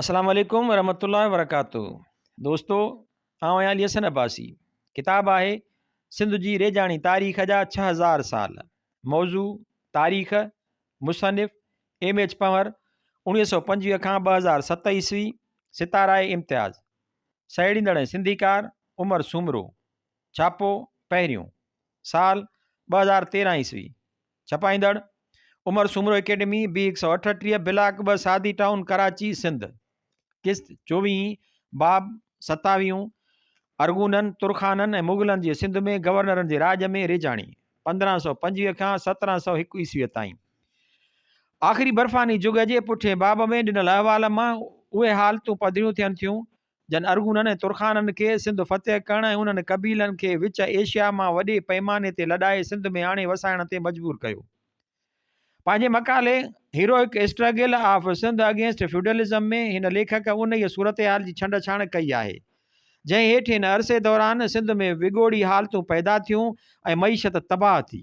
السلام عليڪم ورحمة الله وبرڪاته دوستو آئون آهيان علي حسن عباسي ڪتاب آهي سنڌ جي ريجاڻي تاريخ جا 6000 سال موضوع تاريخ مصنف ايم ايچ پنور 1925 کان 2007 عيسوي ستاره امتياز سهيڙيندڙ ۽ سنڌيڪار عمر سومرو ڇاپو پهريون سال 2013 عيسوي ڇپائيندڙ، عمر سومرو اڪيڊمي، بي 138، بلاڪ 2، سعدي ٽائون، ڪراچي، سنڌ. قسط چوويهين، باب ستاويهون، ارغونن، ترخانن ۽ مغلن جي سنڌ ۾ گورنرن جي راڄ ۾ ريجاڻي، 1525 کان 1701 عيسويء تائين. آخري برفاني جڳ جي پٺئين باب ۾ ڏنل احوال مان اهي حالتون پڌريون ٿين ٿيون، جن ارغونن ۽ ترخانن کي سنڌ فتح ڪرڻ ۽ انهن قبيلن کي وچ ايشيا مان وڏي پئماني تي لڏائي سنڌ ۾ آڻي وسائڻ تي مجبور ڪيو. پنهنجي مقالي Heroic Struggle of Sindh Against Feudalism ۾ هن ليکڪ انهيء صورتحال جي ڇنڊ ڇاڻ ڪئي آهي، جنهن هيٺ هن عرصي دوران سنڌ ۾ وڳوڙي حالتون پيدا ٿيون ۽ معيشت تباهه ٿي.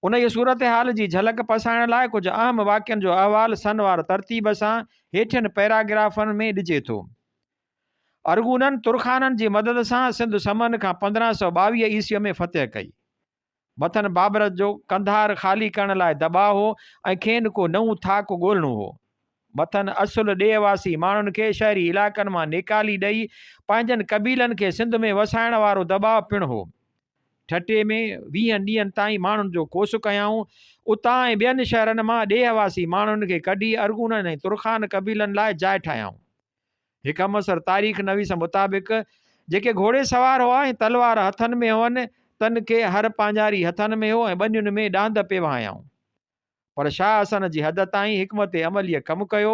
انهيء صورتحال جي جهلڪ پسائڻ لاء ڪجهه اهم واقعن جو احوال سنوار ترتيب سان هيٺين پئراگرافن ۾ ڏجي ٿو. ارغونن ترخانن جي مدد سان سنڌ سمن کان 1522 عيسويء ۾ فتح ڪئي. مٿن بابر جو قنڌار خالي ڪرڻ لاء دٻاء هو ۽ کين ڪو نئون ٿاڪ ڳولڻو هو. مٿن اصل ڏيهه واسي ماڻهن کي شهري علائقن مان نيڪالي ڏئي پنهنجن قبيلن کي سنڌ ۾ وسائڻ وارو دٻاء پڻ هو. ٺٽي ۾ ويهن ڏينهن تائين ماڻهن جو ڪوس ڪيائون. اتان ۽ ٻين شهرن مان ڏيهه واسي ماڻهن کي ڪڍي ارغونن ۽ ترخان قبيلن لاء جاء ٺاهيائون. هڪ همعصر تاريخ نويس مطابق، جيڪي گهوڙي سوار هئا ۽ تلوار هٿن ۾ هئن، تن کي هر پانجاري هٿن ۾ هو ۽ ٻنين ۾ ڏاند پئي وهايائون. پر شاهه حسن جي حد تائين حڪمت عمليء ڪم ڪيو.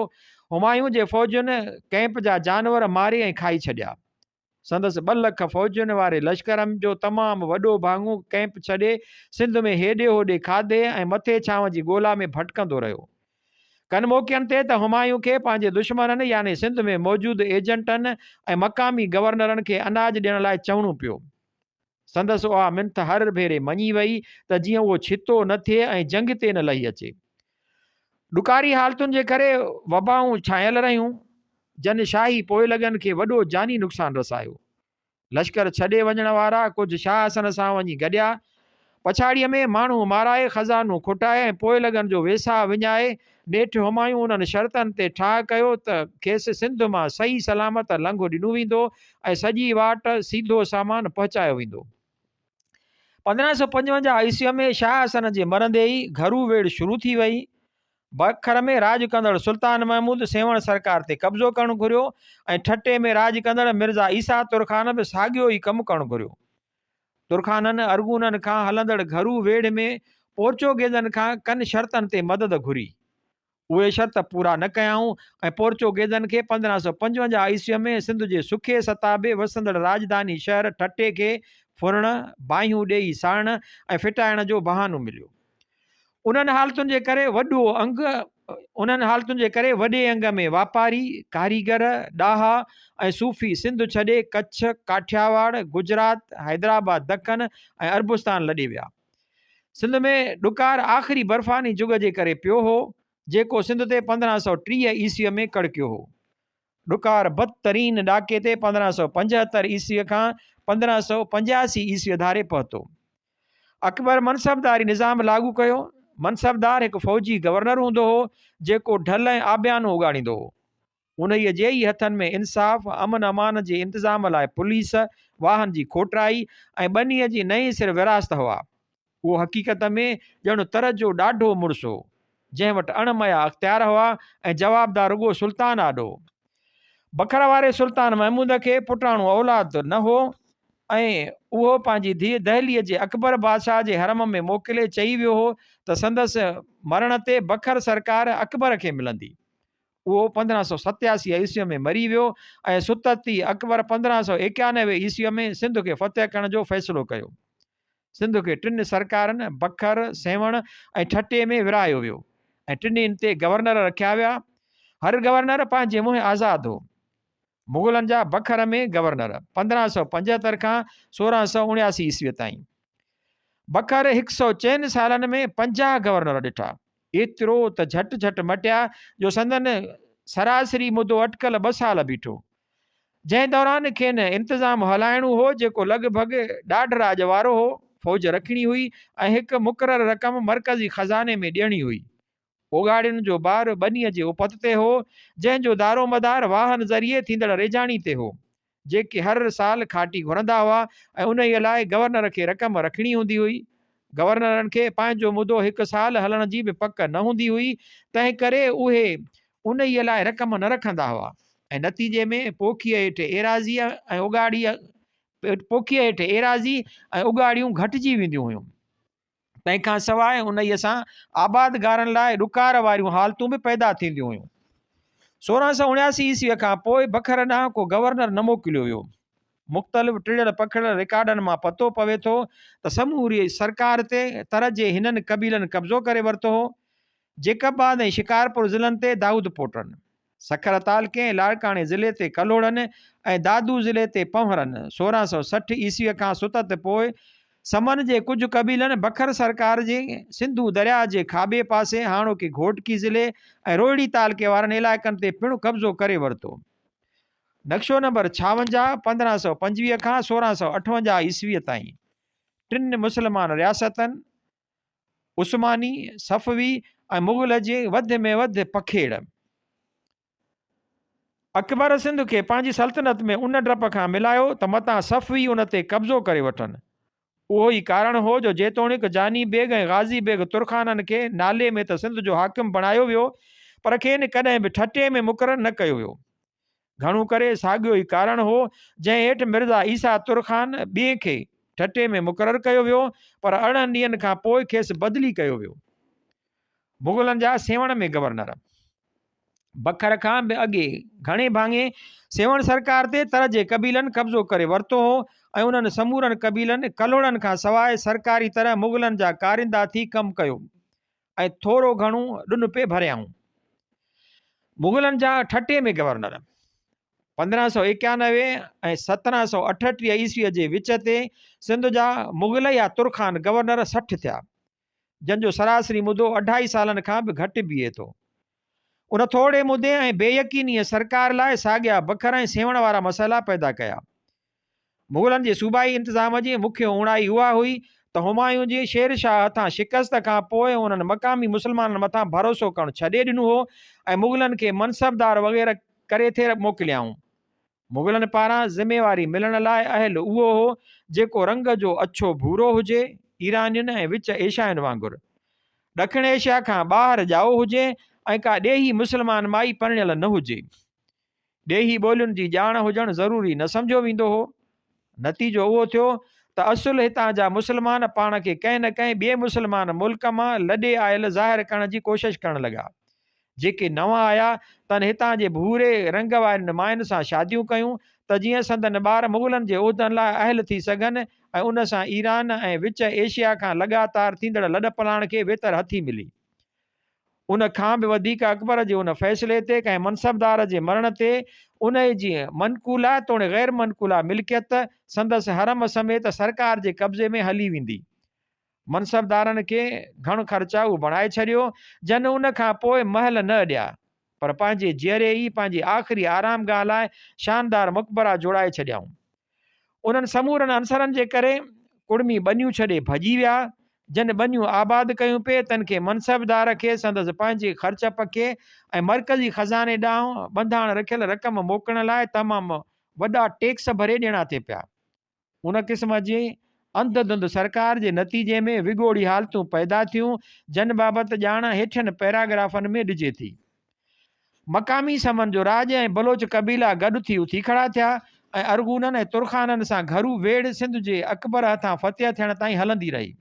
همايون جي فوجن ڪئمپ جا جانور ماري ۽ کائي ڇڏيا. سندس ٻه لک فوجين واري لشڪر جو تمام وڏو ڀاڱو ڪئمپ ڇڏي سنڌ ۾ هيڏي هوڏي کاڌي ۽ مٿي ڇانو جي ڳولا ۾ ڀٽڪندو رهيو. ڪن موقعن تي ته همايون کي پنهنجي دشمنن يعني سنڌ ۾ موجود ايجنٽن ۽ مقامي گورنرن کي اناج ڏيڻ لاء چوڻو پيو. سندس اها منٿ هر ڀيري مڃي وئي ته جيئن اهو ڇتو نه ٿئي ۽ جنگ تي نه لهي اچي. ڏڪاري حالتن جي ڪري وبائون ڇانيل رهيون، جن شاهي پوئلڳن کي وڏو جاني نقصان رسايو. لشڪر ڇڏي وڃڻ وارا ڪجهه شاهه حسن سان وڃي گڏيا. پڇاڙيء ۾ ماڻهو مارائي، خزانو کٽائي ۽ پوئلڳن جو ويساهه وڃائي، نيٺ همايون انهن شرطن تي ٺاهه ڪيو ته کيس سنڌ مان صحيح سلامت لنگهه ڏنو ويندو ۽ سڄي واٽ سيڌو سامان پهچايو ويندو. 1555 عيسويء ۾ شاهه حسن جي مرندي ئي گهرو ويڙهه شروع ٿي وئي. بکر ۾ راڄ ڪندڙ سلطان محمود سيوهڻ سرڪار تي قبضو ڪرڻ گهريو ۽ ٺٽي ۾ راڄ ڪندڙ مرزا عيسيٰ ترخان به ساڳيو ئي ڪم ڪرڻ گهريو. ترخانن ارغونن کان هلندڙ گهرو ويڙهه ۾ پورچوگيزن کان ڪن شرطن تي مدد گهري. اهي شرط پورا نه ڪيائون ۽ پورچوگيزن کي 1555 عيسويء ۾ سنڌ جي سکي ستابي وسندڙ راڄڌاني شهر ٺٽي کي ڦرڻ، باهيون ڏيئي ساڙڻ ۽ ڦٽائڻ جو بهانو مليو. انهن حالتن جي ڪري وڏو انگ انهن حالتن جي ڪري وڏي انگ ۾ واپاري، ڪاريگر، ڏاها ۽ صوفي سنڌ ڇڏي ڪڇ، ڪاٺياواڙ، گجرات، حيدرآباد دکن ۽ عربستان لڏي ويا. سنڌ ۾ ڏڪار آخري برفاني جڳ جي ڪري پيو هو، جيڪو سنڌ تي 1530 عيسويء ۾ ڪڙڪيو هو. ڏڪار بدترين ڏاڪي تي 1575 عيسويء کان 1585 عيسويء ڌاري پهتو. اڪبر منصبداري نظام لاڳو ڪيو. منصبدار هڪ فوجي گورنر هوندو هو، جيڪو ڍل ۽ آبيانو اڳاڙيندو هو. انهيء جي ئي هٿن ۾ انصاف، امن امان جي انتظام لاء پوليس، واهن جي کوٽرائي ۽ ٻنيء جي نئين سر ورهاست هئا. اهو حقيقت ۾ ڄڻ تر جو ڏاڍو مڙس هو، جنهن وٽ اڻ ميا اختيار هئا ۽ جوابدار رڳو سلطان آڏو هو. بکر واري سلطان محمود کي پٽاڻو اولاد نه هو ۽ اهو پنهنجي ڌيء دهليء جي اڪبر بادشاهه جي حرم ۾ موڪلي چئي ويو هو ته سندس مرڻ تي بکر سرڪار اڪبر کي ملندي. اهو 1587 عيسويء ۾ مري ويو ۽ ستت ئي اڪبر 1591 عيسويء ۾ سنڌ کي فتح ڪرڻ جو فيصلو ڪيو. سنڌ کي ٽن سرڪارن، بکر، سيوهڻ ۽ ٺٽي ۾ ورهايو ويو ۽ ٽنهين تي گورنر رکيا ويا. هر گورنر پنهنجي منهن آزاد هو. مغلن جا بکر ۾ گورنر، 1575 کان 1679 عيسويء تائين. بکر هڪ سئو چئن سالن ۾ 50 گورنر ڏٺا. ايترو ته جهٽ جهٽ مٽيا جو سندن سراسري مدو اٽڪل ٻه سال بيٺو، جنهن دوران کين انتظام هلائڻو هو جيڪو لڳ ڀڳ ڏاڍ راڄ وارو هو، فوج رکڻي هئي ۽ هڪ مقرر رقم مرڪزي خزاني ۾ ڏيڻي هئي. اوڳاڙين جو بار ٻنيء جي اپت تي هو، جنهن جو دارومدار واهن ذريعي ٿيندڙ ريجاڻي تي هو، جيڪي هر سال کاٽي گهرندا هئا ۽ انهيء لاء گورنر کي رقم رکڻي هوندي هئي. گورنرن کي پنهنجو مدو هڪ سال هلڻ جي به پڪ نه هوندي هئي، تنهنڪري اهي انهيء لاء رقم نه رکندا هئا ۽ نتيجي ۾ پوکيء هيٺ ايراضيء ۽ اوڳاڙيء پوکيء هيٺ ايراضي ۽ اوڳاڙيون گهٽجي وينديون هيون. تنهن کان سواء انهيء سان آبادگارن لاء ڏڪار واريون حالتون به پيدا ٿينديون هيون. 1679 عيسويء کان پوء بکر ڏانهن ڪو گورنر نه موڪليو ويو. مختلف ٽڙيل پکڙيل رڪارڊن مان پتو پوي ٿو ته سموري سرڪار تي تر جي هنن قبيلن قبضو ڪري ورتو هو. جيڪب آباد ۽ شڪارپور ضلعن تي دائود پوٽن، سکر تعلقي ۽ لاڙڪاڻي ضلعي تي ڪلهوڙن ۽ دادو ضلعي تي پنهورن 1660 عيسويء کان ستت پوء سمن جي ڪجهه قبيلن بکر سرڪار جي سنڌو درياهه جي کاٻي پاسي هاڻوڪي گهوٽڪي ضلعي ۽ روهڙي تعلقي وارن علائقن تي پڻ قبضو ڪري ورتو. نقشو نمبر 56، 1525 کان 1658 عيسويء تائين ٽن مسلمان رياستن، عثماني، صفوي ۽ مغل جي وڌ ۾ وڌ پکيڙ. اڪبر سنڌ کي پنهنجي سلطنت ۾ ان ڊپ کان ملايو ته متان صفوي ان تي قبضو ڪري وٺن. اهو ئي ڪارڻ هو جو جيتوڻيڪ جاني بيگ ۽ غازي بيگ ترخانن کي نالي ۾ ته سنڌ جو حاڪم بڻايو ويو پر کين ڪڏهن به ٺٽي ۾ مقرر نه ڪيو ويو. گهڻو ڪري ساڳيو ئي ڪارڻ هو، جنهن هيٺ مرزا عيسيٰ ترخان ٻئين کي ٺٽي ۾ مقرر ڪيو ويو، پر 18 ڏينهن کان پوء کيس بدلي ڪيو ويو. مغلن جا سيوهڻ ۾ گورنر. بکر کان به اڳي گهڻي ڀاڱي سيوهڻ سرڪار تي تر جي قبيلن قبضو ڪري ورتو هو ۽ انهن سمورن قبيلن ڪلهوڙن کان سواء سرڪاري طرح مغلن جا ڪارندا ٿي ڪم ڪيو. ۽ ٿورو گهڻو ڏن پئي ڀريائون. مغلن جا ٺٽي ۾ گورنر 1591 ۽ 1738 عيسويء جي وچ تي سنڌ جا مغل يا ترخان گورنر 60 ٿيا، جن جو سراسري مدو اڍائي سالن کان به گهٽ بيهي ٿو. ان ٿورڙي مدي ۽ بي يقينيء سرڪار لاء ساڳيا بکر ۽ سيوهڻ وارا مسئلا پيدا ڪيا. مغلن جي صوبائي انتظام جي مکيه اوڻائي اها هئي ته همايون جي شير شاهه هٿان شڪست کان پوء انهن مقامي مسلمانن مٿان ڀروسو ڪرڻ ڇڏي ڏنو هو ۽ مغلن کي منصبدار وغيره ڪري ٿي موڪليائون. مغلن پاران ذميواري ملڻ لاء اهل اهو هو جيڪو رنگ جو اڇو ڀورو هجي، ايرانين ۽ وچ ايشائين وانگر. ڏکڻ ايشيا کان ٻاهر ڄائو هجي ۽ ڪا ڏيهي مسلمان مائي پرڻيل نه هجي. ڏيهي ٻولين جي ڄاڻ هجڻ ضروري نه سمجهيو ويندو هو. نتيجو اهو ٿيو ته اصل هتان جا مسلمان پاڻ کي ڪنهن نه ڪنهن ٻئي مسلمان ملڪ مان لڏي آيل ظاهر ڪرڻ جي ڪوشش ڪرڻ لڳا. جيڪي نوان آيا، تن هتان جي ڀوري رنگ وارين ماين سان شاديون ڪيون ته جيئن سندن ٻار مغلن جي عهدن لاء اهل ٿي سگهن ۽ ان سان ايران ۽ وچ ايشيا کان لڳاتار ٿيندڙ لڏپلاڻ کي ويتر هٿي ملي. ان کان به وڌيڪ اڪبر جي ان فيصلي تي ڪنهن منصبدار جي مرڻ تي انهي جي منقوله توڻي غير منقوله ملڪيت سندس حرم سميت سرڪار جي قبضي ۾ هلي ويندي. منصبدارن کي گهڻ خرچائو بڻائي ڇڏيو، جن ان کان پوء محل نه اڏيا، پر پنهنجي جيئري ئي پنهنجي آخري آرامگاهه لاء شاندار مقبرا جوڙائي ڇڏيائون. انهن سمورن عنصرن جي ڪري ڪڙمي ٻنيون ڇڏي ڀڄي ويا. جن ٻنيون آباد ڪيون پئي، تن کي منصبدار کي سندس پنهنجي خرچ پکي ۽ مرڪزي خزاني ڏانهن ٻنڌاڻ رکيل رقم موڪلڻ لاء تمام وڏا ٽيڪس ڀري ڏيڻا ٿي پيا. ان قسم جي انڌ ڌنڌ سرڪار جي نتيجي ۾ وڳوڙي حالتون پيدا ٿيون، جن بابت ڄاڻ هيٺين پيراگرافن ۾ ڏجي ٿي. مقامي سمن جو راڄ ۽ بلوچ قبيلا گڏ ٿي اٿي کڙا ٿيا ۽ ارغونن ۽ ترخانن سان گهرو ويڙهه سنڌ جي اڪبر هٿان فتح ٿيڻ تائين هلندي رهي.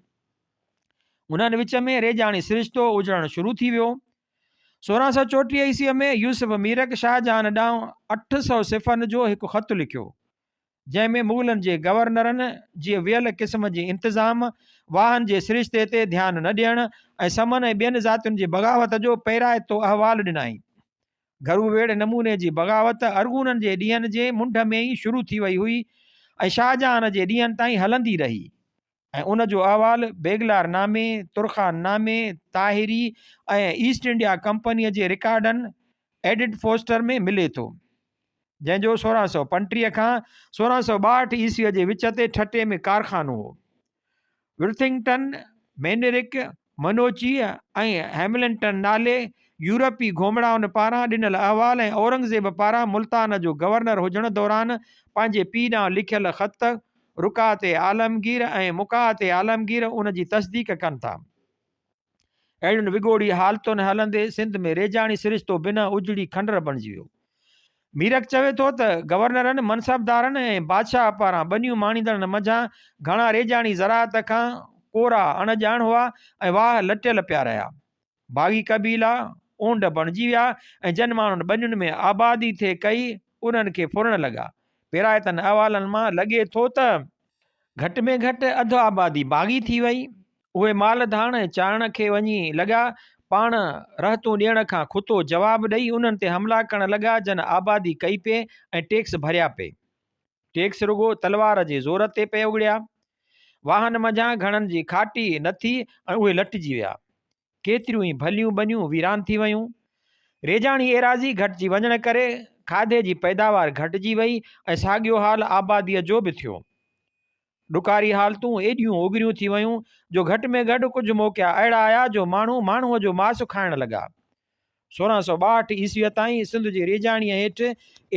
انهن وچ ۾ ريجاڻي سرشتو اجڙڻ شروع ٿي ويو. 1634 عيسويء ۾ يوسف ميرڪ شاهجهان ڏانهن 800 صفحن جو هڪ خط لکيو. جنهن ۾ مغلن جي گورنرن جي ويل قسم جي انتظام، واهن جي سرشتي تي ڌيان نه ڏيڻ ۽ سمن ۽ ٻين ذاتين جي بغاوت جو پيرائتو احوال ڏنائين. گهرو ويڙهه نموني جي بغاوت ارغونن جي ڏينهن جي منڍ ۾ ئي شروع ٿي وئي هئي ۽ شاهجهان جي ڏينهن تائين هلندي رهي ۽ ان جو احوال بيگلار نامي، ترخان نامي، طاهري ۽ ايسٽ انڊيا ڪمپنيء جي رڪارڊن، ايڊٽ فوسٽر ۾ ملي ٿو، جنهن جو 1635 کان 1662 عيسويء جي وچ تي ٺٽي ۾ ڪارخانو هو. ورٿنگٽن، مينرڪ، منوچي ۽ هئملٽن نالي يورپي گهومڙائن پاران ڏنل احوال ۽ اورنگزيب پاران ملتان جو گورنر هجڻ دوران پنهنجي پيء ڏانهن لکيل خط رقعت عالمگير ۽ مقاعت عالمگير ان جي تصديق ڪن ٿا. اهڙين وڳوڙي حالتن هلندي سنڌ ۾ ريجاڻي سرشتو بنهه اجڙي کنڊر بڻجي ويو. ميرڪ چوي ٿو ته گورنرن، منصبدارن ۽ بادشاهه پاران ٻنيون ماڻيندڙن منجهان گهڻا ريجاڻي زراعت کان ڪورا اڻ ڄاڻ هئا ۽ واهه لٽيل پيا رهيا. باغي قبيلا اونڊ بڻجي ويا ۽ جن ماڻهن ٻنين ۾ آبادي ٿي ڪئي انهن کي ڦرڻ لڳا. پيرائتن احوالن مان لڳي ٿو ته. گهٽ ۾ گهٽ اڌ آبادي باغي ٿي وئي. اهي مال ڌاڻ ۽ چارڻ کي وڃي لڳا، پاڻ رهتون ڏيڻ کان کتو جواب ڏئي انهن تي حملا ڪرڻ لڳا جن آبادي ڪئي پئي ۽ ٽيڪس ڀريا پئي. ٽيڪس رڳو تلوار جي زور تي پئي اڳڙيا. واهن منجهان گهڻن جي کاٽي نه ٿي ۽ اهي لٽجي ويا. ڪيتريون ئي ڀليون ٻنيون ويران ٿي ويون. ريجاڻي ايراضي گهٽجي وڃڻ ڪري کاڌي جي پيداوار گهٽجي وئي ۽ ساڳيو حال آباديء جو به ٿيو. ڏڪاري حالتون ايڏيون اگريون ٿي ويون جو گهٽ ۾ گهٽ ڪجهه موقعا اهڙا آيا جو ماڻهو ماڻهوء جو ماس کائڻ لڳا. 1662 عيسويء تائين سنڌ جي ريجاڻيء هيٺ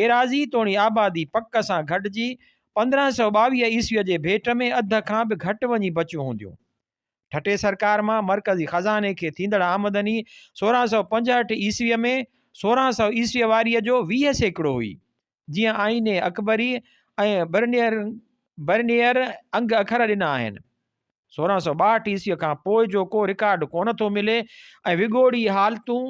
ايراضي توڻي آبادي پڪ سان گهٽجي 1522 عيسويء جي ڀيٽ ۾ اڌ کان به گهٽ وڃي بچيون هونديون. ٺٽي سرڪار مان مرڪزي خزاني کي ٿيندڙ آمدني 1665 عيسويء ۾ 1600 عيسويء واريء جو 20% هئي. جيئن آئين اڪبري ۽ برنيئر انگ اکر ڏنا آهن. 1662 عيسويء کان پوء جو ڪو رڪارڊ ڪونه ٿو ملي ۽ وڳوڙي حالتون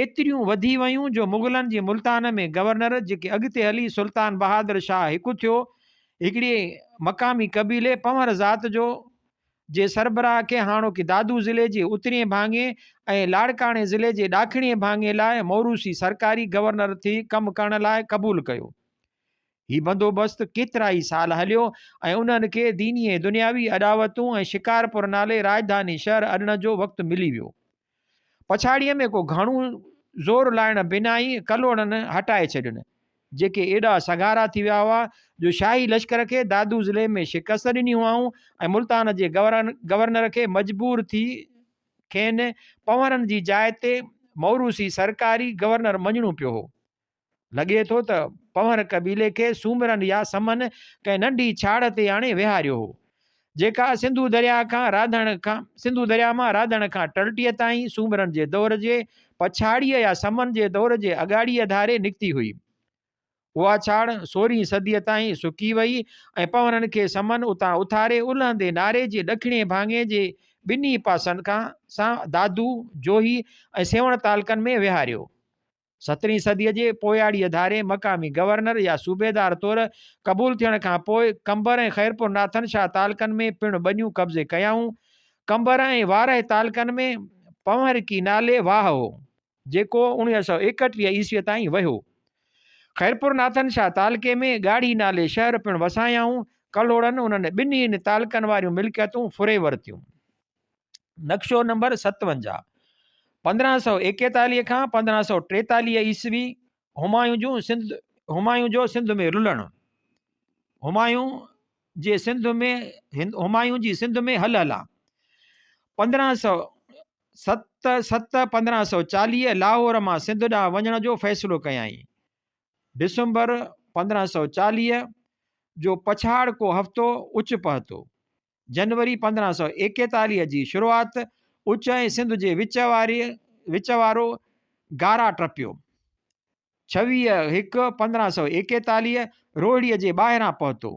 ايتريون وڌي ويون جو مغلن جي ملتان ۾ گورنر جيڪي اڳتي هلي سلطان بهادر شاهه هڪ ٿيو، هڪڙي مقامي قبيلي پنهور ذات جو جي سربراهه کي هاڻوڪي دادو ضلعي جي اترئين ڀاڱي ۽ لاڙڪاڻي ضلعي جي ڏاکڻئين ڀاڱي لاء موروثي سرڪاري گورنر ٿي ڪم ڪرڻ لاء قبول ڪيو. هي بندوبست ڪيترائي سال هليو ۽ انهن کي ديني ۽ دنياوي اڏاوتون ۽ شڪارپور نالي راڄڌاني شهر اڏڻ جو وقت ملي ويو. پڇاڙيء ۾ ڪو گهڻو زور لائڻ بنا ئي ڪلهوڙن هٽائي ڇڏين، جيڪي ايڏا سگهارا ٿي ويا هئا جو شاهي لشڪر کي دادو ضلعي ۾ شڪست ڏني هئائون ۽ ملتان جي گورنر کي مجبور ٿي کين پنهورن جي جاء تي موروثي سرڪاري گورنر مڃڻو پيو هو. لڳي ٿو ته پنهور قبيلي کي سومرن يا سمن ڪنهن ننڍي ڇاڙهه تي آڻي ويهاريو هو، جيڪا سنڌو درياء کان راڌڻ کان سنڌو درياء مان راڌڻ کان ٽلٽيء تائين سومرن جي دور جي پڇاڙيء يا سمن جي دور جي اڳاڙيء ڌاري نڪتي هئي. اها ڇاڙهه سورهين صديء تائين سڪي وئي ۽ پنهورن کي سمن اتان اٿاري الهندي ناري جي ڏکڻين ڀاڱي جي ٻنهي پاسن کان سان دادو، جوهي ۽ سيوهڻ تعلقن ۾ ويهاريو. سترهين صديء جي پوياڙيء ڌاري مقامي گورنر يا صوبيدار طور قبول ٿيڻ کان پوء قمبر ۽ خيرپور ناٿن شاهه تعلقن ۾ پڻ ٻنيون قبضي ڪيائون. قمبر ۽ وارهه تعلقن ۾ پنهورڪي نالي واهه هو، جيڪو 1931 عيسويء تائين وهيو. خيرپور ناٿن شاهه تعلقي ۾ ڳاڙهي نالي شهر پڻ وسايائون. ڪلهوڙن انهن ٻنهي تعلقن واريون ملڪيتون ڦري ورتيون. نقشو نمبر 57، 1541 کان 1543 عيسوي، همايون جون سنڌ همايون جو سنڌ ۾ رلڻ، همايون جي سنڌ ۾ همايون جي سنڌ ۾ هل هلان، 1507 7 1540 لاهور مان سنڌ ڏانهن وڃڻ جو فيصلو ڪيائين. ڊسمبر 1540 جو پڇاڙڪو هفتو اچ پهتو. جنوري 1541 جي شروعات اچ ۽ سنڌ جي وچ واري وچ وارو گارا ٽپيو. 26 هڪ 1541 روهڙيء جي ٻاهران پهتو.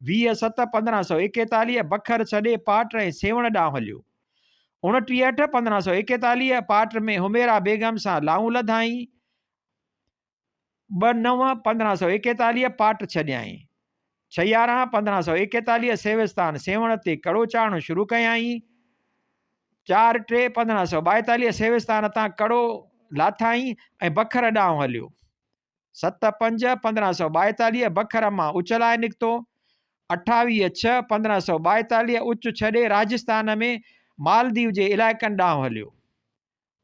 20 ست 1541 بکر ڇڏي پاٽ ۽ سيوهڻ ڏانهن هليو. 29 اٺ 1541 پاٽ ۾ حميرا بيگم سان لائون لڌائين. 2 9 1541 پاٽ ڇڏيائين. 6 11 1541 سيوستان سيوهڻ تي ڪڙو چاڙهڻ شروع ڪيائين. 4 3 1542 سيوستان تان ڪڙو لاٿائين ۽ بکر ڏانهن هليو. 7 5 1542 بکر مان اچ لاء نڪتو. 28 6 1542 اچ ڇڏي راجستان ۾ مالديو جي علائقن ڏانهن هليو.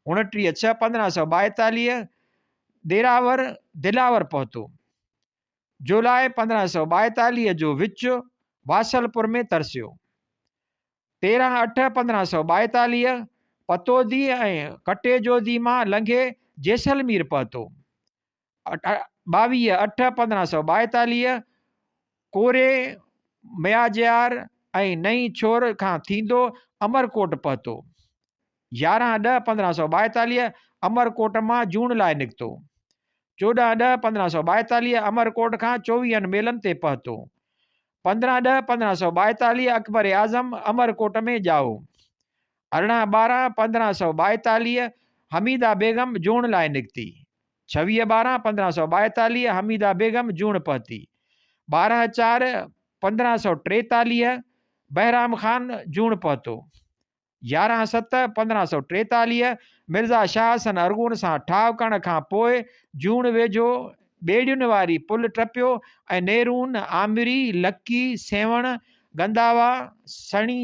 29 ڇهه 1542 ديراور دلاور پهتو. جولاء 1542 جو وچ واصلپور ۾ ترسيو. 13 اٺ 1542 پتودي ۽ ڪٽيجودي مان لنگهي جيسلمير پهتو. 22 اٺ 1542 ڪوري مياجيار ۽ نئين ڇور کان ٿيندو امرڪوٽ پهتو. 11 ڏهه 1542 امرڪوٽ مان جوڻ لاء نڪتو. 14 ڏهه 1542 امرڪوٽ کان چوويهن ميلن تي پهتو. 15 ڏهه 1542 اڪبر اعظم امرڪوٽ ۾ ڄائو. 18 ٻارهن 1542 حميده بيگم جوڻ لاء نڪتي. 26 ٻارهن 1542 حميده بيگم جوڻ پهتي. 12 چار 1543 بهرام خان جوڻ پهتو. 11 ست 1543 مرزا شاهه حسن ارغون سان ٺاهه ڪرڻ کان پوء جوڻ ويجهو ٻيڙين واري پل ٽپيو ۽ نيرون، آمري، لڪي، سيوهڻ، گنداوا، سڻي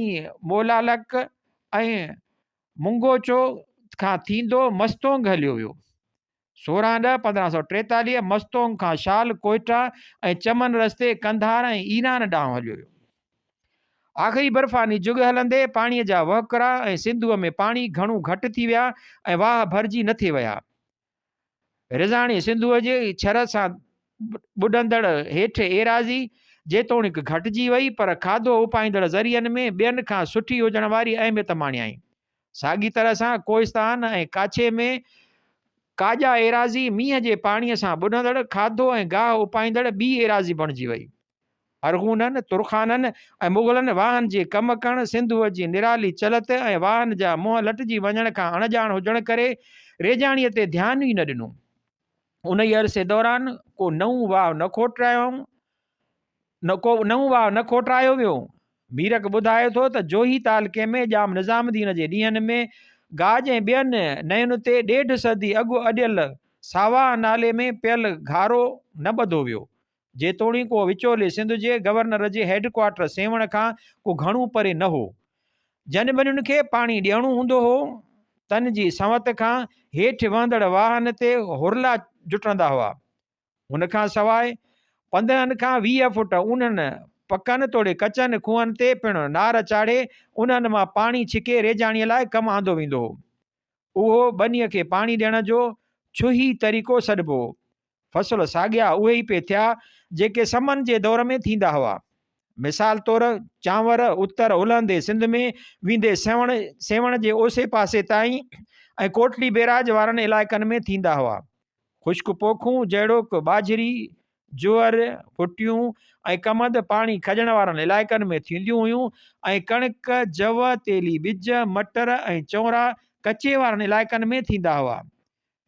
مولالڪ ۽ منگوچو کان ٿيندو مستونگ هليو ويو. 16 ڏهه 1543 مستونگ کان شال، ڪوئٽا ۽ چمن رستي قنڌار ۽ ايران ڏانهن هليو ويو. آخري برفاني جڳ هلندي پاڻيء جا وهڪرا ۽ سنڌوء ۾ پاڻي گهڻو گهٽ ٿي ويا ۽ واهه ڀرجي نه ٿي ويا. رضاڻي سنڌوء جي ڇر سان ٻڏندڙ هيٺ ايراضي جيتوڻيڪ گهٽجي وئي پر کاڌو اپائيندڙ ذريعن ۾ ٻين کان سٺي هجڻ واري اهميت ماڻيائين. ساڳي طرح سان ڪوهستان ۽ ڪاڇي ۾ ڪاڄا ايراضي مينهن جي پاڻيء سان ٻڏندڙ کاڌو ۽ گاهه اپائيندڙ ٻي ايراضي بڻجي وئي. ارغونن، ترخانن ۽ مغلن واهن جي ڪم ڪرڻ، سنڌوء جي نرالي چلت ۽ واهن جا منهن لٽجي وڃڻ کان اڻڄاڻ هجڻ ڪري ريجاڻيء تي ڌيان ئي نه ڏنو. انهيء عرصي دوران ڪو نئون واهه نه کوٽرايائون. نه ڪو نئون واهه نه کوٽرايو ويو. ميرڪ ٻڌائي ٿو ته جوهي تعلقي ۾ ڄام نظام الدين جي ڏينهن ۾ گاج ۽ ٻين نئن تي ڏيڍ صدي اڳ اڏيل ساواهه نالي ۾ پيل گهارو نه ٻڌو ويو. جيتوڻيڪ اهو وچولي سنڌ جي گورنر جي هيڊ ڪوارٽر سيوهڻ کان ڪو گهڻو پري نه هو. جن ٻنين کي پاڻي ڏيڻو هوندو هو، تن جي سنوت کان هيٺ وهندڙ واهن تي هرلا جٽندا هئا. ان کان سواء 15 کان 20 فوٽ اونهن پڪن توڙي ڪچن کوهن تي پڻ نار چاڙهي انهن مان پاڻي ڇڪي ريجاڻيء لاء ڪم آندو ويندو هو. اهو ٻنيء کي پاڻي ڏيڻ جو ڇوهي طريقو سڏبو هو. فصل ساڳيا اهي ئي پئي ٿيا، جيڪي سمن جي دور ۾ ٿيندا هئا. مثال طور چانور اتر الهندي سنڌ ۾ ويندي سيوهڻ سيوهڻ جي اوسي پاسي تائين ۽ ڪوٽڙي بيراج وارن علائقن ۾ ٿيندا هئا. خشڪ پوکون جهڙوڪ ٻاجهري، جوئر، ڦٽيون ۽ ڪمند پاڻي کڄڻ وارن علائقن ۾ ٿينديون هيون ۽ ڪڻڪ، جؤ، تيلي ٻج، مٽر ۽ چونرا ڪچي وارن علائقن ۾ ٿيندا هئا.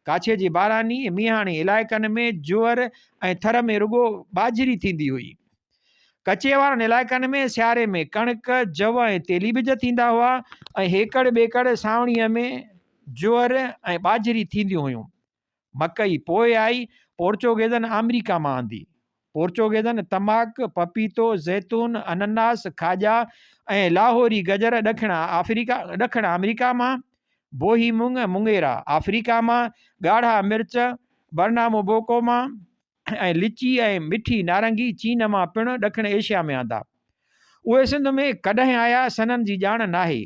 ڪاڇي جي باراني، مينهاڻي علائقن ۾ جوئر ۽ ٿر ۾ رڳو ٻاجهري ٿيندي هئي. ڪچي وارن علائقن ۾ سياري ۾ ڪڻڪ، جؤ ۽ تيلي ٻج ٿيندا هئا ۽ هيڪڙ ٻيڪڙ سانوڻيء ۾ جوئر ۽ ٻاجهري ٿينديون هيون. مڪئي پوء آئي، پورچوگيزن آمريڪا مان آندي. پورچوگيزن تماڪ، پپيتو، زيتون، انناس، کاڄا ۽ لاهوري گجر ڏکڻ آفريڪا ڏکڻ آمريڪا مان، بوهي مڱ، مڱيرا، آفريڪا مان، ڳاڙها مرچ برناموبوڪو مان ۽ لچي ۽ مٺي نارنگي چين مان پڻ ڏکڻ ايشيا ۾ آندا. اهي سنڌ ۾ ڪڏهن آيا، سنن جي ڄاڻ ناهي.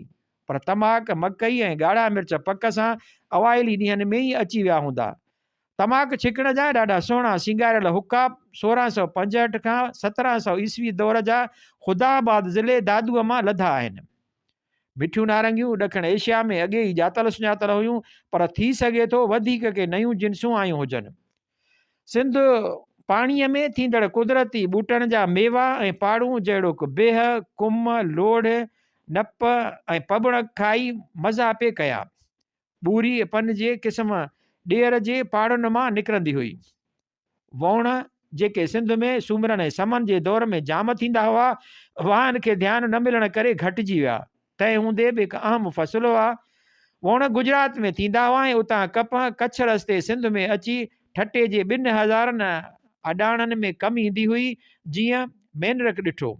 پر تماڪ، مڪئي ۽ ڳاڙها مرچ پڪ سان اوائلي ڏينهن ۾ ئي اچي ويا هوندا. تماڪ ڇڪڻ جا ڏاڍا سهڻا سينگاريل حقا 1665 کان 1700 عيسوي دور جا خدا آباد ضلعي دادوء مان لڌا آهن. مٺيون نارنگيون ڏکڻ ايشيا ۾ اڳي ئي ڄاتل سڃاتل هيون، پر ٿي سگهي ٿو وڌيڪ ڪي نيون جنسون آيون هجن. سنڌ پاڻيء ۾ ٿيندڙ قدرتي ٻوٽن جا ميوا ۽ پاڙون جهڙوڪ بيهه، ڪم، لوڙهه، نپ ۽ پٻڻ کائي مزا پئي ڪيا. ٻوري پن جي قسم ڏيئر جي پاڙن مان نڪرندي هئي. ووڻ جيڪي سنڌ ۾ سومرن ۽ سمن جي دور ۾ جام ٿيندا هئا، واهن کي ڌيان نه ملڻ ڪري گهٽجي ويا. تنهن هوندي به هڪ اهم فصل هئا. ووڻ گجرات ۾ ٿيندا هئا ۽ اتان ڪپهه ڪڇ رستي سنڌ ۾ اچي ٺٽي جي ٻن هزارن اڏاڻن ۾ ڪم ايندي هئي، جيئن مينرڪ ڏٺو.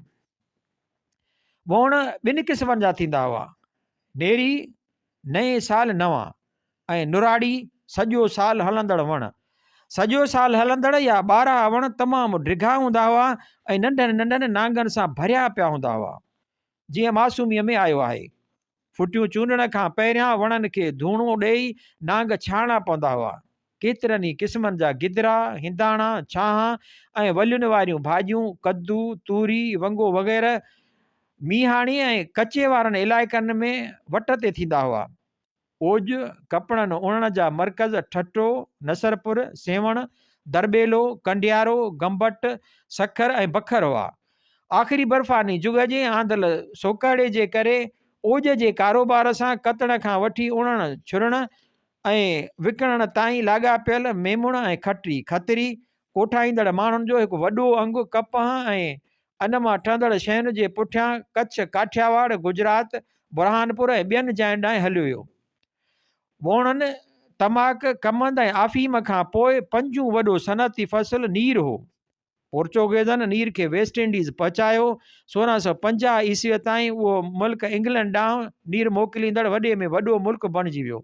ووڻ ٻن قسمن جا ٿيندا هئا، نيري، نئين سال نوان، ۽ نراڙي، سڄو سال هلندڙ وڻ. سڄو سال هلندڙ اها ٻارها وڻ تمام ڊگها هوندا هئا ۽ ننڍن ننڍن نانگن سان ڀريا پيا هوندا هئا. جيئن معصوميء ۾ آيو آهي. ڦٽيون چونڊڻ کان پهريان وڻن کي ڌوڻو ڏيئي نانگ ڇاڻڻا پوندا هئا. ڪيترن ئي قسمن جا گدرا، هنداڻا، ڇانهان ۽ ولين واريون ڀاڄيون، ڪدو، توري، ونگو وغيره مينهاڻي ۽ ڪچي وارن علائقن ۾ وٽ تي ٿيندا هئا. اوڄ، ڪپڙن اڻڻ جا مرڪز ٺٽو، نصرپور، سيوهڻ، درٻيلو، ڪنڊيارو، گمبٽ، سکر ۽ بکر هئا. آخري برفاني جڳ جي آندل سوڪهڙي جي ڪري اوڄ جي ڪاروبار سان ڪتڻ کان وٺي اڻڻ، ڇرڻ ۽ وڪڻڻ تائين لاڳاپيل ميمڻ ۽ کٽري، کتري، ڪوٺائيندڙ ماڻهن جو هڪ وڏو انگ ڪپهه ۽ ان مان ٺهندڙ شين جي پٺيان ڪڇ، ڪاٺياواڙ، گجرات، برهانپور ۽ ٻين جاين ڏانهن هليو ويو. ووڻن، تماڪ، ڪمند ۽ آفيم کان پوء پنجون وڏو صنعتي فصل نير هو. پورچوگيزن نير کي ويسٽ انڊيز پهچايو. 1650 عيسويء تائين اهو ملڪ انگلينڊ ڏانهن نير موڪليندڙ وڏي ۾ وڏو ملڪ بڻجي ويو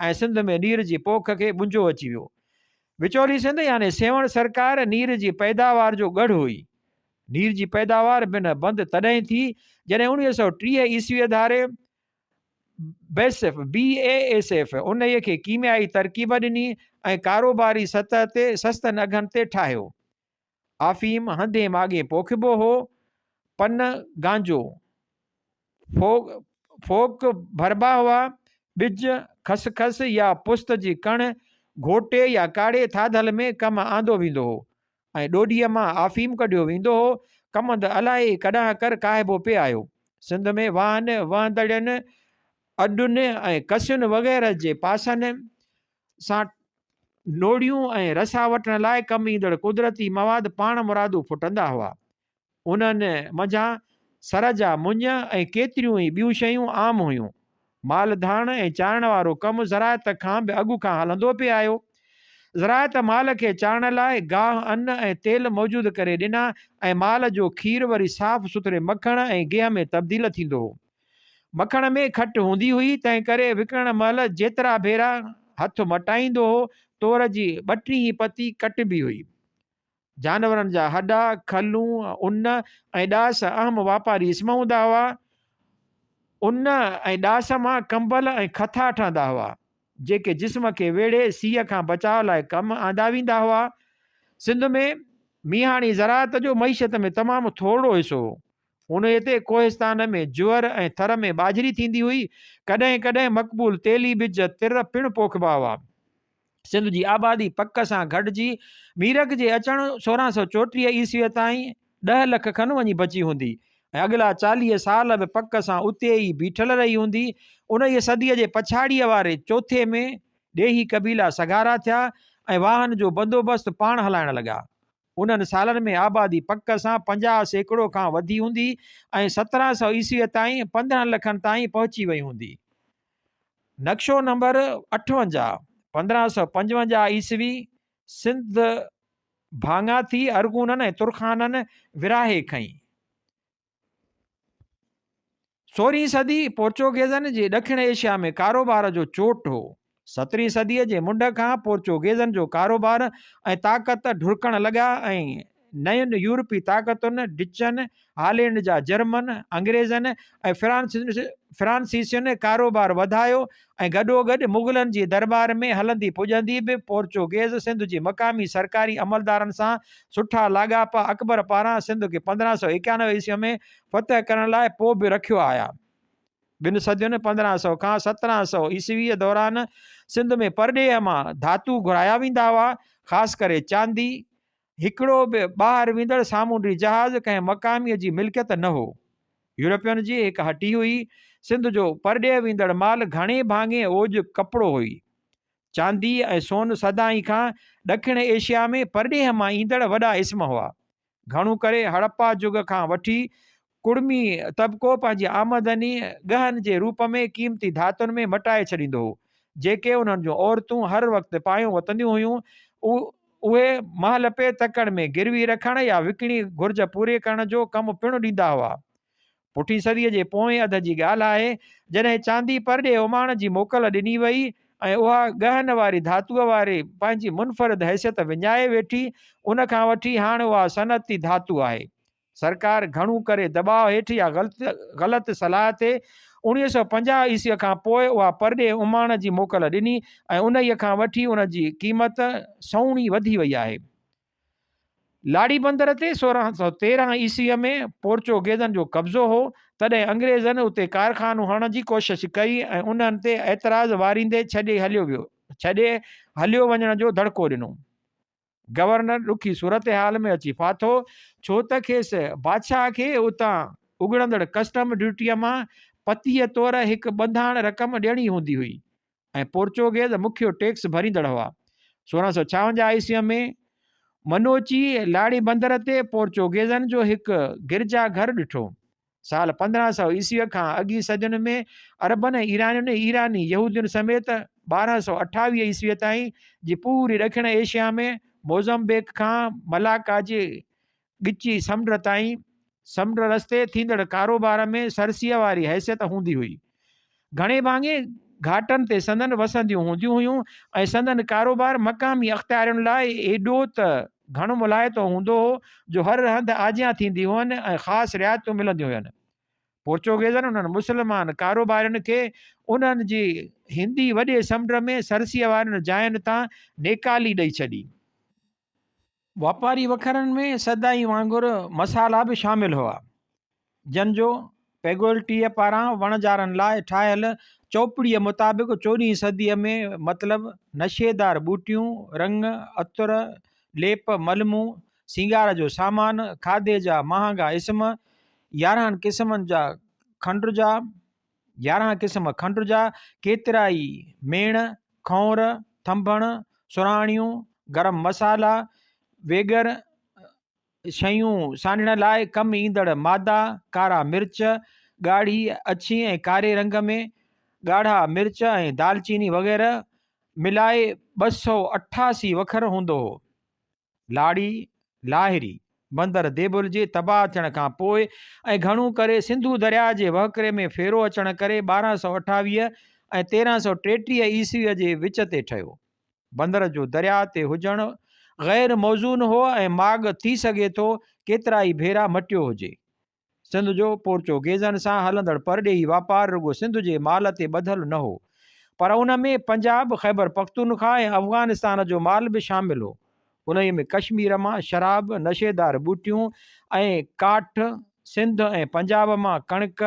۽ سنڌ ۾ نير جي پوک کي ٻنجو اچي ويو. وچولي سنڌ يعني سيوهڻ سرڪار نير جي پيداوار جو ڳڙهه هئي. نير جي پيداوار بنهه بند تڏهن ٿي، جڏهن 1930 عيسويء ڌاري بيسف، BASF، انهيء کي ڪيميائي ترڪيب ڏني ۽ ڪاروباري سطح تي سستن اگهن تي ٺاهيو. آفيم هنڌين ماڳين پوکبو هو. پن گانجو، ڦوڪ ڀربا هئا. ٻج، خسخس يا پست جي ڪڻ گهوٽي يا ڪاڙهي ٿاڌل ۾ ڪم آندو ويندو هو ۽ ڏوڏيء مان آفيم ڪڍيو ويندو هو. ڪمند الائي ڪڏاهڪر ڪاهبو پئي آيو. سنڌ ۾ واهن، وهندڙين، اڏن ۽ ڪسين وغيره جي پاسن سان نوڙيون ۽ رسا وٺڻ لاء ڪم ايندڙ قدرتي مواد پاڻ مرادو ڦٽندا هئا. انهن منجهان سر جا مڃ ۽ ڪيتريون ئي ٻيون شيون عام هيون. مال ڌاڻ ۽ چارڻ وارو ڪم زراعت کان به اڳ کان هلندو پئي آيو. زراعت مال کي چارڻ لاء گاهه، ان ۽ تيل موجود ڪري ڏنا ۽ مال جو کير وري صاف سٿري مکڻ ۽ گيهه ۾ تبديل ٿيندو هو. مکڻ ۾ کٽ هوندي هئي، تنهن ڪري وڪڻڻ مهل جيترا ڀيرا هٿ مٽائيندو هو، تور جي ٻٽيهين پتي ڪٽبي هئي. جانورن جا هڏا، کلون، ان ۽ ڏاس اهم واپاري اسم هوندا هئا. ان ۽ ڏاس مان ڪمبل ۽ کٿا ٺهندا هئا، جيڪي جسم کي ويڙهي سيء کان بچاء لاء ڪم آندا ويندا هئا. سنڌ ۾ مينهاڻي زراعت جو معيشت ۾ تمام ٿورڙو حصو هو. انهيء تي ڪوهستان ۾ جوئر ۽ ٿر ۾ ٻاجهري ٿيندي هئي. ڪڏهن ڪڏهن مقبول تيلي ٻج، تر، پڻ پوکبا هئا. سنڌ جي آبادي پڪ سان گهٽجي ميرڪ جي اچڻ 1634 عيسويء تائين ڏهه لک کن وڃي بچي هوندي ۽ اڳلا 40 سال به پڪ سان اتي ئي بيٺل رهي هوندي. انهيء صديء جي پڇاڙيء واري چوٿي ۾ ڏيهي قبيلا سگهارا ٿيا ۽ واهن جو بندوبست پاڻ هلائڻ لڳا. انهن سالن ۾ آبادي پڪ سان 50% کان وڌي هوندي ۽ 1700 عيسويء تائين 15 لکن تائين پهچي وئي هوندي. نقشو نمبر 58، 1555 عيسوي، سنڌ ڀاڱا ٿي ارغونن ۽ ترخانن ورهائي کنئي. سورهين صدي پورچوگيزن جي ڏکڻ ايشيا ۾ ڪاروبار جو چوٽ هو. سترهين صديء جي منڍ کان پورچوگيزن جو ڪاروبار ۽ طاقت ڍرڪڻ لڳا ۽ نين يورپي طاقتن، ڊچن، هالينڊ جا جرمن، انگريزن ۽ فرانسيسين ڪاروبار وڌايو ۽ گڏوگڏ مغلن جي درٻار ۾ هلندي پڄندي به پورچوگيز سنڌ جي مقامي سرڪاري عملدارن سان سٺا لاڳاپا اڪبر پاران سنڌ کي 1591 عيسوي ۾ فتح ڪرڻ لاء پوء به رکيو آيا. ٻن صدين 1500 کان 1700 عيسويء دوران سنڌ ۾ پرڏيهه مان ڌاتو گهرايا ويندا هئا، خاص ڪري چاندي. هڪڙو به ٻاهر ويندڙ سامونڊي جهاز ڪنهن مقاميء جي ملڪيت نه هو. يورپين جي هڪ هٽي هئي. سنڌ جو پرڏيهه ويندڙ مال گهڻي ڀاڱي اوڄ ڪپڙو هئي. چاندي ۽ سون سدائين کان ڏکڻ ايشيا ۾ پرڏيهه مان ايندڙ وڏا اسم هئا. گهڻو ڪري هڙپا جڳ کان وٺي ڪڙمي طبقو پنهنجي آمدني ڳهن جي روپ ۾ قيمتي ڌاتن ۾ مٽائي ڇڏيندو هو، جيڪي انهن جون عورتون هر وقت پايون وتنديون هيون. اهي مهل پئي تڪڙ ۾ گروي رکڻ يا وڪڻي گهرج پوري ڪرڻ جو ڪم پڻ ڏيندا هئا. پٺين صديء جي پوئين اڌ جي ڳالهه آهي، جڏهن چاندي پرڏيهه اماڻڻ جي موڪل ڏني وئي ۽ اها ڳهن واري ڌاتوء واري پنهنجي منفرد حيثيت وڃائي ويٺي، ان کان وٺي هاڻ اها صنعتي ڌاتو آهي. سرڪار گهڻو ڪري دٻاء هيٺ يا غلط صلاح تي 1950 عيسويء کان پوء اها پرڏيهه اماڻ جي موڪل ڏني ۽ انهيء کان وٺي ان جي قيمت سئوڻي وڌي وئي آهي. لاڙي بندر تي 1613 عيسويء ۾ پورچوگيزن جو قبضو هو، تڏهن انگريزن اتي ڪارخانو هڻڻ جي ڪوشش ڪئي ۽ انهن تي اعتراض واريندي ڇڏي هليو ويو ڇڏي هليو وڃڻ جو دڙڪو ڏنو. گورنر ڏکي صورتحال ۾ اچي ڦاٿو، ڇو ته کيس بادشاهه کي اتان اڳڙندڙ ڪسٽم ڊيوٽيء مان پتيء طور هڪ ٻڌاڻ رقم ڏيڻي هوندي هئي. ۽ پورچوگيز مکيو ٽيڪس ڀريندڙ هئا. 1656 عيسويء ۾ منوچي لاڙي بندر تي پورچوگيزن جو هڪ گرجا گهر ڏٺو. سال 1500 عيسويء کان اڳين صدين ۾ عربن ۽ ايرانين ۽ ايراني يهودين سميت 1228 عيسويء تائين جي پوري ڏکڻ ايشيا ۾ موزمبيق کان ملاڪا جي ڳچي سمنڊ تائين سمنڊ رستي ٿيندڙ ڪاروبار ۾ سرسيء واري حيثيت هوندي هئي. گهڻي ڀاڱي گهاٽن تي سندن وسنديون هونديون هيون ۽ سندن ڪاروبار مقامي اختيارين لاء ايڏو ته گهڻ ملهائتو هوندو هو جو هر هنڌ آجيان ٿيندي هئن ۽ خاص رعايتون ملنديون هين. پورچوگيزن انهن مسلمان ڪاروبارين کي انهن جي هندي وڏي سمنڊ ۾ سرسيء وارين جاين تان نيڪالي ڏئي ڇڏي. واپاري وکرن ۾ سدائين وانگر مصالحا به شامل هئا، جن جو پيگولٽيء پاران وڻجارن لاء ٺاهيل چوپڙيء مطابق چوڏهين صديء ۾ مطلب نشيدار ٻوٽيون، رڱ، عطر، ليپ، ملمون، سينگار جو سامان، کاڌي جا مهانگا اسم، 11 قسمن جا کنڊ جا 11 قسم کنڊ جا، ڪيترائي ميڻ، کؤنر، ٿنڀڻ، سرهاڻيون، گرم مصالحا، ويڳر شيون سانڍڻ لاء ڪم ايندڙ مادا، ڪارا مرچ، ڳاڙهي، اڇي ۽ ڪاري رنگ ۾ ڳاڙها مرچ ۽ دالچيني وغيره ملائي 288 وکر هوندو هو. لاڙي، لاهري، بندر ديبل جي تباهه ٿيڻ کان پوء ۽ گهڻو ڪري سنڌو درياهه جي وهڪري ۾ ڦيرو اچڻ ڪري 1228 ۽ 1333 عيسويء جي وچ تي ٺهيو. بندر جو درياهه تي هجڻ غير موزون هو ۽ ماڳ ٿي سگهي ٿو ڪيترائي ڀيرا مٽيو هجي. سنڌ جو پورچوگيزن سان هلندڙ پرڏيهي واپار رڳو سنڌ جي مال تي ٻڌل نه هو، پر ان ۾ پنجاب، خيبر پختونخواهه ۽ افغانستان جو مال به شامل هو. انهيء ۾ ڪشمير مان شراب، نشيدار ٻوٽيون ۽ ڪاٺ، سنڌ ۽ پنجاب مان ڪڻڪ،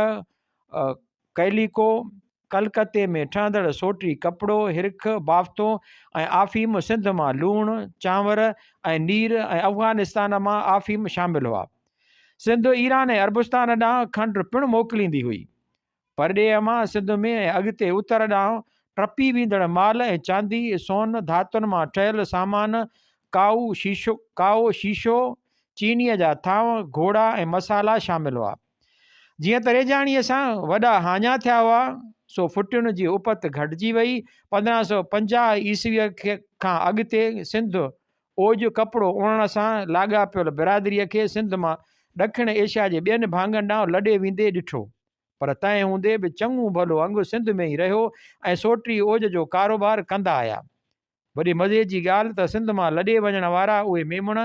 ڪئليڪو، ڪلڪتي ۾ ٺهندڙ سوٽي ڪپڙو، هرک، بافتو ۽ آفيم، سنڌ مان لوڻ، چانور ۽ نير ۽ افغانستان مان آفيم شامل هئا. سنڌ ايران ۽ عربستان ڏانهن کنڊ پڻ موڪليندي هئي. پرڏيهه مان سنڌ ۾ ۽ اڳتي اتر ڏانهن ٽپي ويندڙ مال ۽ چاندي، سون، ڌاتن مان ٺهيل سامان، ڪائو، ڪائو شيشو، چينيء جا ٿانو، گهوڙا ۽ مصالحا شامل هئا. جيئن ته ريجاڻيء سان وڏا هاڃا ٿيا هئا، سو ڦٽين جي اپت گهٽجي وئي. 1550 عيسويء کان اڳتي سنڌ اوڄ ڪپڙو اڻڻ سان لاڳاپيل برادريء کي سنڌ مان ڏکڻ ايشيا جي ٻين ڀاڱن ڏانهن لڏي ويندي ڏٺو. پر تنهن هوندي به چڱو ڀلو انگ سنڌ ۾ ئي رهيو ۽ سوٽري اوڄ جو ڪاروبار ڪندا آيا. وڏي مزي جي ڳالهه ته سنڌ مان لڏي وڃڻ وارا اهي ميمڻ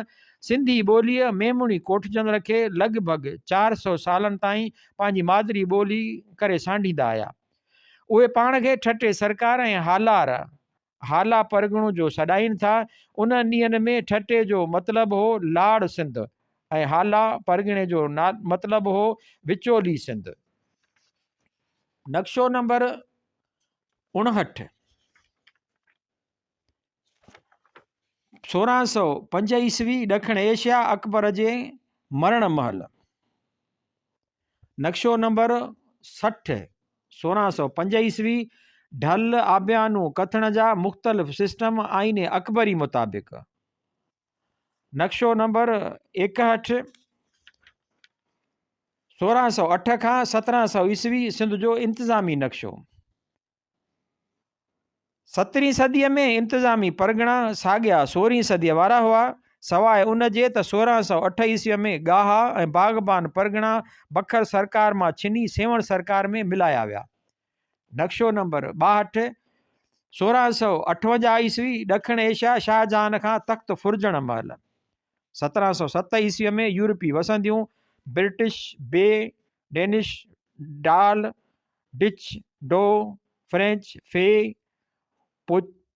سنڌي ٻوليء ميمڻي ڪوٺجندڙ کي لڳ ڀڳ 400 سالن تائين پنهنجي مادري ٻولي ڪري سانڍيندا آيا. اهي پاڻ کي ٺٽي سرڪار ۽ هالار، هالا پرڳڻو جو سڏائين ٿا. انهن ڏينهن ۾ ٺٽي جو مطلب هو لاڙ سنڌ ۽ هالا پرڳڻي جو مطلب هو وچولي سنڌ. نقشو نمبر 59، 1605 عيسوي، ڏکڻ ايشيا، اڪبر جي مرڻ مهل. نقشو نمبر 60، 1605 عيسوي، ڍل آبيانو ڪٿڻ جا مختلف سسٽم آئين اڪبري مطابق. نقشو نمبر 61، 1608 کان 1700 عيسوي، سنڌ جو انتظامي نقشو. سترهين صديء ۾ انتظامي پرڳڻا ساڳيا سورهين صديء وارا هئا، سواء ان جي ته 1608 عيسويء ۾ ڳاها ۽ باغبان پرڳڻا بکر سرڪار مان ڇني سيوهڻ سرڪار ۾ ملايا ويا. نقشو نمبر 62، 1658 عيسوي، ڏکڻ ايشيا شاهجهان کان تخت ڦرجڻ مهل، 1707 عيسويء ۾ يورپي وسنديون، British, B, Danish, doll, Dutch, do, French, في،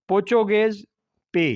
پوچوگيز، پي.